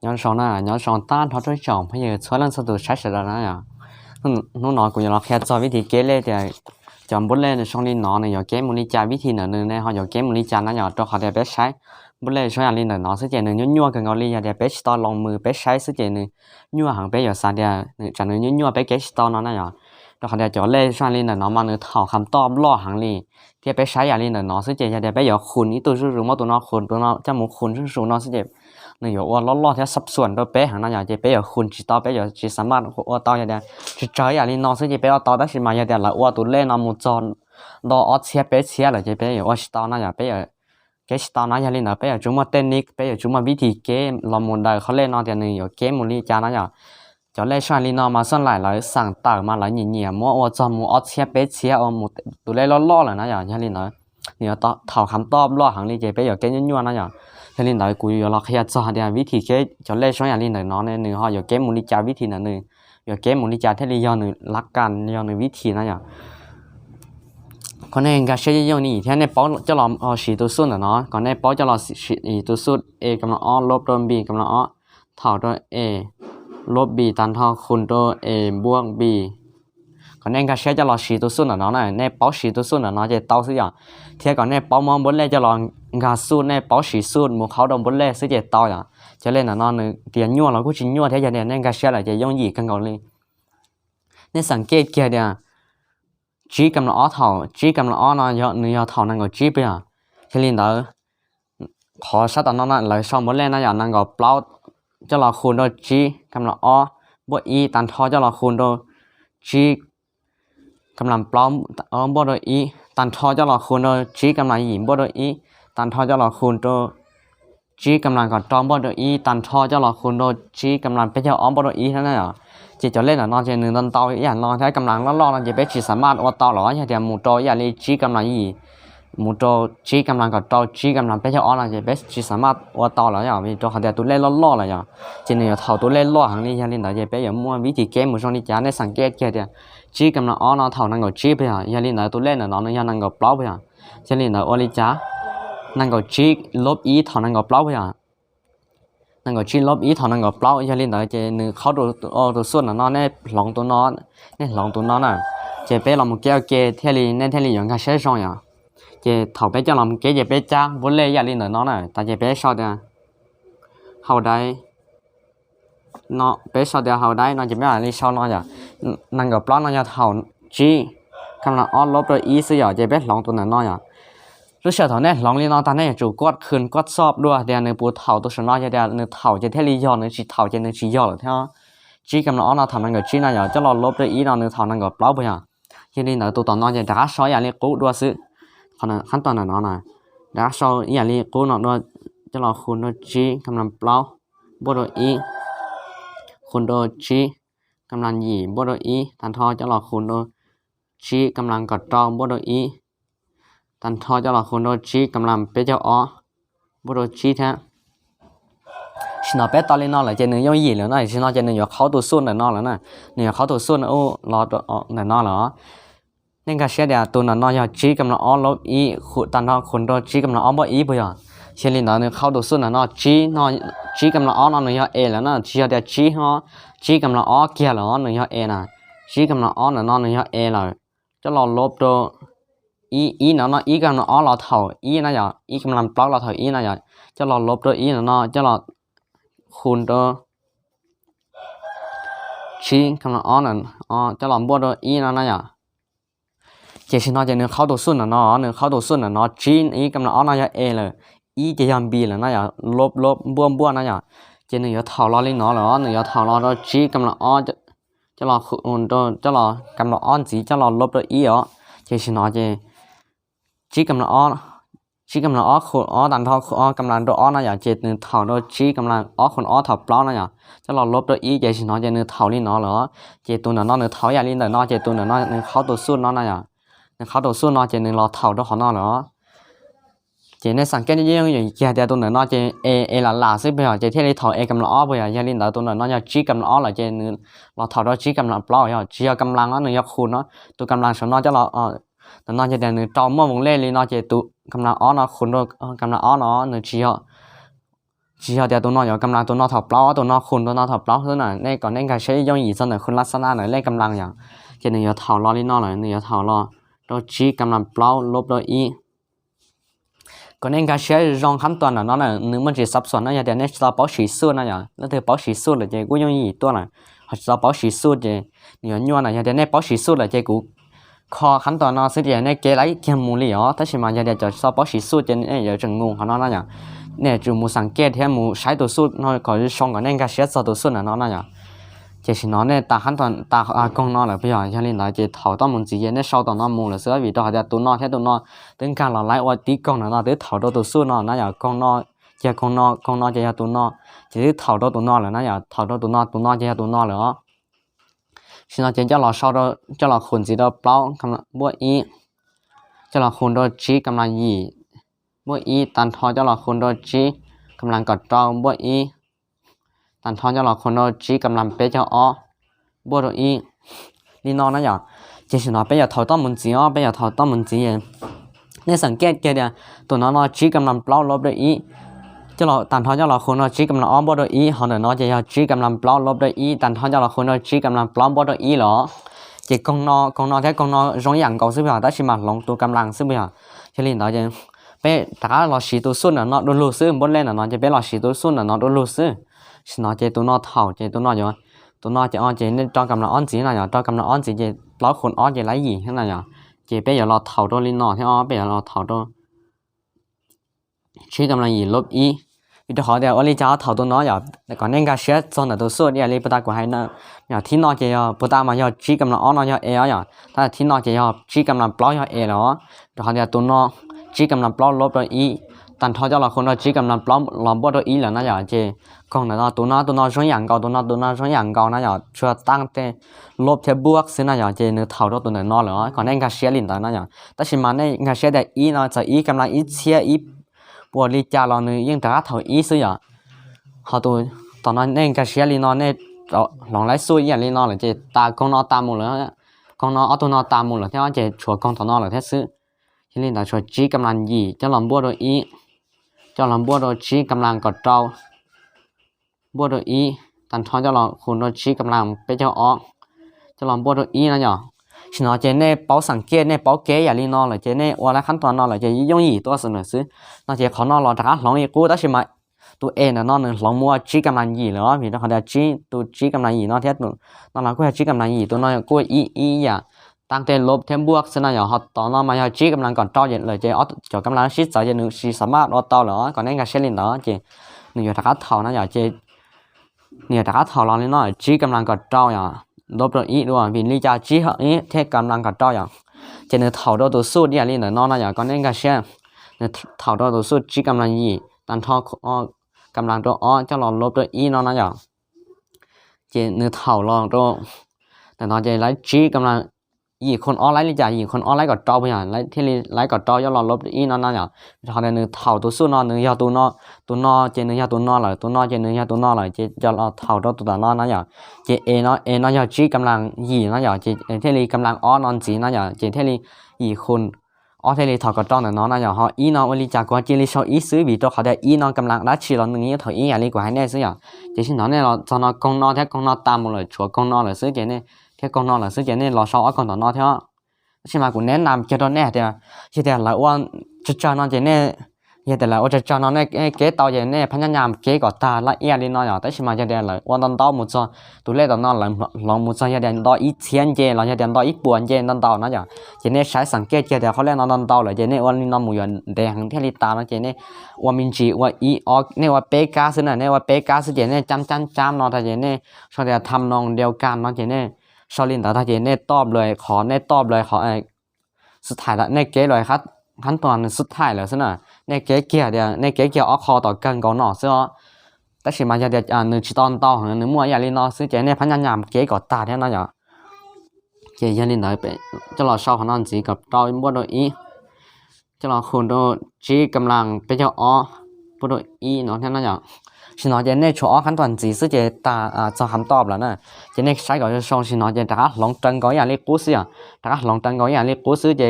Nyob zoo na, nyob zoo tag nrho rau ib tsoom phooj ywg txhua leej txhua tus saib sawv daws na yom. Hnub no kuv yuav los qhia txog vib thib keb lej tias cov npuab lej zoo li no nws yuav keb mus li cas, vib thib ntawm nws ne ho yuav keb mus li cas na yom. Rau qhov tias peb saib npuab lej zoo yam li ntawm no xwb ces nws nyuaj nyuaj kawg nkaus li, yog tias peb tsis tau los mus peb saib xwb ces nws nyuaj heev, peb yuav xav tias nws tsam nws nyuaj nyuaj peb keb tsis tau no na yom. Rau qhov tias cov lej zoo yam li ntawm no mas nws thaum kham toj loj heev li, thiab peb saib yam li ntawm no xwb ces yog tias peb yuav khun ib tug zuj zus, muab tus no khun tus no coj mus khun zuj zus no xwb ces nws yuav ua loj loj thiab xab xuam rau peb heev no yom, ces peb yuav khun tsis tau, peb yuav tsis xav maj ua tau. Yog tias tsis tsawg yam li no xwb ces peb ua tau, tab sis mas yog tias lawv ua tus lej no mus txog ntau ob txhiab peb txhiab lawm ces peb yuav ua tsis tau no yom, peb yuav keb tsis tau no. Yog li ntawd peb yuav tsum muaj tej nib, peb yuav tsum muaj vib thib keb los mus daws qhov lej no tias nws yuav keb mus li cas no yom. Cov lej zoo yam li no mas xoj laim lawv xeem tawm mas lawv nyiam nyiam muab ua txog mus ob txhiab peb txhiab ua mus tus lej loj loj lawm na yom. Yog li ntawd nws yuav thaum kham toj loj heev li ces peb yuav keb nyuaj nyuaj na yom. Yog li ntawd kuv yuav los qhia txog hais tias vib thib keb cov lej zoo yam li ntawm no ne nws ho yuav keb mus li cas, vib thib ntawm nws yuav keb mus li cas thiaj li yog nws lab kas, yog nws vib thib na yom. Kom nej nkag siab yooj yim thiab nej paub coj los siv tus xuj ntawm no, kom nej paub coj los siv tus xuj A kam los ob lub rau B kam los ob thaum rau A lub B tag nrho khun rau A npuab B. Kom nej nkag siab coj los siv tus xuj ntawm no na, nej paub siv tus xuj ntawm no ces tau xwb yom. Thiab kom nej paub muab npuab lej coj los nkag xuj, nej paub siv xuj mus qhaub rau npuab lej xwb ces tau yom. Cov lej ntawm no nws tias nyuaj los kuj tsis nyuaj thiab, yog tias nej nkag siab lawm ces yooj yim kawg nkaus li. Nej xeem kej kiag tias tsib kam los ob, thaum tsib kam los ob no nws yog thaum nees nkaum tsib puas yog? Yog li ntawd qhov sab tom no lawv sau npuab lej no yog nees nkaum plaub coj los khun rau tsib kam los ob npuaj ib tag nrho coj los khun rau tsib kam las plaub npuaj rau ib tag nrho coj los khun rau tsib kam las yim npuaj rau ib tag nrho coj los khun rau tsib kam las kaum rau npuaj rau ib tag nrho coj los khun rau tsib kam las peb caug ob npuaj rau ib na yom. Ces cov lej ntawm no ces nws ntau ntau ib yam no thiab, kam las loj loj no ces peb tsis xav maj ua tau los yog tias mus rau ib yam li tsib kam las yim mus rau tsib kam las kaum rau tsib kam las peb caug ob no ces peb tsis xav maj ua tau los yog vim rau qhov tias tus lej loj loj lawm yom. Ces nws yuav thaum tus lej loj heev li. Yog li ntawd ces peb yuav muaj vib thib keb mus zoo li cas, nej xeem kej kiag tias tsib kam las ob no thaum nees nkaum tsib puas yog? Yog li ntawd tus lej ntawm no nws yog nees nkaum plaub puas yog? Yog li ntawd ua li cas nees nkaum tsib lub ib thaum nees nkaum plaub puas yog? Nees nkaum tsib lub ib thaum nees nkaum plaub. Yog li ntawd ces nws qhaub tus xuj ntawm no, nej hloov tus no, nej hloov tus no na. Ces peb los mus keb ua ke thiaj li nej thiaj li yuav nkag siab zoo yom. Ces thaum peb coj los mus keb ces peb cab npuab lej yam li ntawm no na, tas ces peb sau tias hau daib no, peb sau tias hau daib no ces peb mam li sau no yom. Nees nkaum plaub no yog thaum tsib kam las ob lub rau ib xwb yom, ces peb hloov tus ntawm no yom. Lub sij hawm thaum nej hloov li no tag nej yuav tsum kuaj khw kuaj xob dua tias nws puas thaum tus saum no, yog tias nws thaum ces thiaj li yog, nws tsis thaum ces nws tsis yog lawm thiab. Tsib kam las ob no thaum nees nkaum tsib no yom, coj los lub rau ib no nws thaum nees nkaum plaub puas yog? Yog li ntawd tus tom no ces rov qab sau ib yam li qub dua xwb. Qhov qab tom ntawm no na, rov qab sau ib yam li qub no dua, coj los khun rau tsib kam las plaub npuaj rau ib, khun rau tsib kam las yim npuaj rau ib tag nrho coj los khun rau tsib kam las kaum rau npuaj rau ib, tag nrho coj los khun rau tsib kam las peb caug ob npuaj rau tsib thiab. Sim no peb tau li no lawm ces nws yooj yim lawm na, sim no ces nws yuav qhaub tus xuj ntawm no lawm na, nws yuav qhaub tus xuj ntawm no lawm. Nej nkag siab tias tus ntawm no yog tsib kam las ob lub ib tag nrho khun rau tsib kam las ob npuaj ib puas yog? Yog li ntawd nws qhaub tus xuj ntawm no, tsib kam las ob no nws yog A lawm na, tsis yog tias tsib, tsib kam las ob kiag lawm nws yog A na. Tsib kam las ob ntawm no nws yog A lawm, coj los lub rau ib, ib no no, ib kam las ob los thaum ib na yom, ib kam las plaub los thaum ib na yom, coj los lub rau ib no no, coj los khun rau tsib kam las ob, coj los npuaj rau ib no na yom. Ces sim no ces nws qhaub tus xuj ntawm no, nws qhaub tus xuj ntawm no, tsib ib kam las ob no yog A lawm, ib ces yog B lawm no yom, lub lub npuaj npuaj no yom. Ces nws yuav thaum los li no lawm, nws yuav thaum los rau tsib kam las ob, coj los, coj los kam las ob ntxiv coj los lub rau ib os. Ces sim no ces tsib kam las ob, tsib kam las ob khun ob tag nrho khun ob kam las rau ob no yom, ces nws thaum rau tsib kam las ob khun ob thaum plaub no yom, coj los lub rau ib ces sim no ces nws thaum li no lawm. Ces tus ntawm no nws thaum yam li ntawm no ces tus ntawm no nws qhaub tus xuj no na yom, nws qhaub tus xuj no ces nws los thaum rau qhov no lawm. Ces nej xav kev yeej kiag tias tus ntawm no ces A, A lam lam xwb puas yog, ces thiaj li thaum A kam las ob puas yog? Yog li ntawd tus ntawm no yog tsib kam las ob lawm ces nws los thaum rau tsib kam las plaub yog, tsis yog kam las no, nws yog khun no. Tus kam las saum no coj los, ntawm no ces tias nws rau muaj voos lej li no ces tus kam las ob no khun rau kam las ob no nws tsis yog tsis yog tias tus no yuav kam las tus no thaum plaub, tus no khu tus no thaum plaub xwb na. Nej kom nej nkag siab yooj yim txog ntawm khu lab xab nab ntawm lej kam las yom. Ces nws yuav thaum los li no lawm, nws yuav thaum los rau tsib kam las plaub lub rau ib. Kom nej nkag siab zoo qhab tuas ntawm no na, nws muaj tsis xab xuas no, yog tias nej tsis tau paub siv xuj na yom. Leej twg paub siv xuj lawm ces kuj yooj yim tuaj lawm, ho tsis tau paub siv xuj ces nws yuav nyuaj na. Yog tias nej paub siv xuj lawm ces kuv kho qhab tuas no xwb ces nej kev laib kiag mus li os. Tab sis mas yog tias cov tsis tau paub siv xuj ces nej yuav tseem nus qhov no na yom. Nej tsum mus xeem kej thiab mus saib tus xuj no kom zoo kom nej nkag siab txog tus xuj ntawm no na yom. Ces sim no nej tas qhab tuas, tas koog no lawm puas yog? Yog li ntawd ces thaum toj mus ntxiv ces nej sau tom no mus lawm xwb, vim rau hais tias tus no thiab tus no twb nkag los laib ua tib koog ntawm no, twb thaum rau tus xuj no na yom. Koog no ces yog koog no, koog no ces yog tus no, ces twb thaum rau tus no lawm na yom. Thaum rau tus no, tus no ces yog tus no lawm os. Sim no ces coj los sau, coj los khu ntxiv rau plaub npuaj ib, coj los khu rau tsib kam las yim npuaj ib, tag nrho coj los khu rau tsib kam las kaum rau npuaj ib, tag nrho coj los khu rau tsib kam las peb caug ob npuaj rau ib, li no na yom. Ces sim no peb yuav thaum toj mus ntxiv os, peb yuav thaum toj mus ntxiv. Nej xeem kej kiag tias tus no no tsib kam las plaub lub rau ib, tag nrho coj los khu rau tsib kam las ob npuaj rau ib, ho ntawm no ces yog tsib kam las plaub lub rau ib, tag nrho coj los khu rau tsib kam las plaub npuaj rau ib lawm. Ces koog no, koog no thiab koog no zoo ib yam nkaus xwb puas yog? Tab sis mas hloov tus kam las xwb puas yog? Yog li ntawd ces peb rov qab los siv tus xuj ntawm no du lug xwb, npuaj lej ntawm no ces peb los siv tus xuj ntawm no du lug xwb. Sim no ces tus no thaum ces tus no yuav, tus no ces o ces nej rau kam las ob ntxiv na yom, rau kam las ob ntxiv ces plaub khu ob ces laib yim thiab na yom. Ces peb yuav los thaum rau li no thiab os, peb yuav los thaum rau tsib kam las yim lub ib. Vim rau qhov tias ua li cas ho thaum tus no yom, kom nej nkag siab txog ntawm tus xuj ib yam li puag ta kuv hais na. Yog thib no ces yog puag ta mas yog tsib kam las ob no yog e os yom, tab thib no ces yog tsib kam las plaub yog e lawm os. Rau qhov tias tus no tsib kam las plaub lub rau ib, tag nrho coj los khu rau tsib kam las plaub los npuaj rau ib lawm na yom. Ces koog ntawm no, tus no tus no zoo ib yam nkaus, tus no tus no zoo ib yam nkaus na yom, tsuas taab tej lub thiab npuaj xwb na yom. Ces nws thaum rau tus ntawm no lawm os, kom nej nkag siab li ntawd na yom. Tab sis mas nej nkag siab tias ib no txawm ib kam las ib txhiab ib puas li cas los nws yeej rov qab thaum ib xwb yom. Ho tus tom no nej nkag siab li no, nej hloov laib xuj ib yam li no lawm ces tas koog no tas mus lawm, koog no ob tug no tas mus lawm thiab ces tshuav koog tom no lawm thiab xwb. Yog li ntawd tshuav tsib kam las yim coj los npuaj rau ib, coj los npuaj rau tsib kam las kaum rau npuaj rau ib, tag nrho coj los khu rau tsib kam las peb caug ob coj los npuaj rau ib no yom. Sim no ces nej paub xeem kej, nej paub kev yam li no lawm ces nej ua lab qhab tuas no lawm ces yooj yim tuaj xwb lawm xwb. No ces qhov no los rov qab hloov li qub, tab sis mas tus e ntawm no nws hloov mus ua tsib kam las yim lawm os, vim rau qhov tias tsib, tus tsib kam las yim no thiab tus no los kuj yog tsib kam las yim, tus no kuj ib ib yam, taab tej lub thiab npuaj xwb na yom. Ho tom no mas yog tsib kam las kaum rau lawm ces cov kam las sib txawv ces nws tsis xam maj ua tau lawm os, kom nej nkag siab li ntawd. Ces nws yuav rov qab thaum na yom, ces nws yuav rov qab thaum los li no, tsib kam las kaum rau yom, lub rau ib dua, vim li cas tsib thiab kam las kaum rau yom. Ces nws thaum rau tus xuj ib yam li ntawm no na yom, kom nej nkag siab. Nws thaum rau tus xuj tsib kam las yim tag nrho kam las rau ob coj los lub rau ib no na yom. Ces nws thaum los rau ntawm no ces laib tsib kam las yim khu ob laib li cas, yim khu ob laib kaum rau puas yog, thiaj li laib kaum rau coj los lub rau ib no na yom. Rau qhov tias nws thaum tus xuj no nws yog tus no, tus no ces nws yog tus no lawm, tus no ces nws yog tus no lawm, ces coj los thaum rau tus tom no na yom. Ces e no, e no yog tsib kam las yim no yom, ces thiaj li kam las ob no ntxiv no yom, ces thiaj li yim khu ob thiaj li thaum kaum rau ntawm no na yom. Ho ib no ua li cas kuv cia li sau ib xwb, vim rau qhov tias ib no kam las dab tsi los nws yeej thaum ib yam li kuv hais nej xwb yom. Ces sim no nej los txog no koog no thiab koog no tas mus lawm, tshuav koog no lawm xwb ces nej, thiab koog no lawm xwb ces nej los sau ob koog tom no thiab. Tab sis mas kuv neb nas kiag rau nej hais tias, yog tias lawv ua tsawg tsawg no ces nej, yog tias lawv ua tsawg tsawg no nej kev tau ces nej phab nyaj nyas kev kom tag laj iaj li no yom. Tab sis mas yog tias lawv ua ntau ntau mus txog tus lej tom no, lawv hloov mus txog yog tias nto ib txhiab nce los yog tias nto ib puas nce ntau ntau na yom, ces nej saib xeem kej kiag tias qhov lej no ntau ntau lawm ces nej ua li no mus yuav ntev heev thiaj li tas no ces nej ua me ntsis ua ib, nej ua peb kab xwb na, nej ua peb kab xwb ces nej cab cab cab no tag ces nej sau tias tham noo diau kas no ces nej sau li ntawd tag ces nej toj nplawm qhov, nej toj nplawm qhov xub thaim, nej kev lawm qhab tuas nws xub thaim lawm xwb na. Nej kev kiag tias nej kev kiag ob qho tom kawg nkaus no xwb os. Tab sis mas yog tias nws tsis tau ntau, nws muaj ib yam li no xwb ces nej phab nyaj nyas kev kom tag thiab no yom. Ces yog li ntawd coj los sau qhov no ntxiv kom rau npuaj rau ib, coj los khu rau tsib kam las peb caug ob npuaj rau ib no thiab no yom. Sim no ces nej tshuav ob qhab tuas ntxiv xwb ces tas txog qhab tuas lawm na. Ces nej saib kom zoo, sim no ces rov qab hloov raws nkaus ib yam li qub xwb yom. Rov qab hloov raws nkaus ib yam li qub xwb ces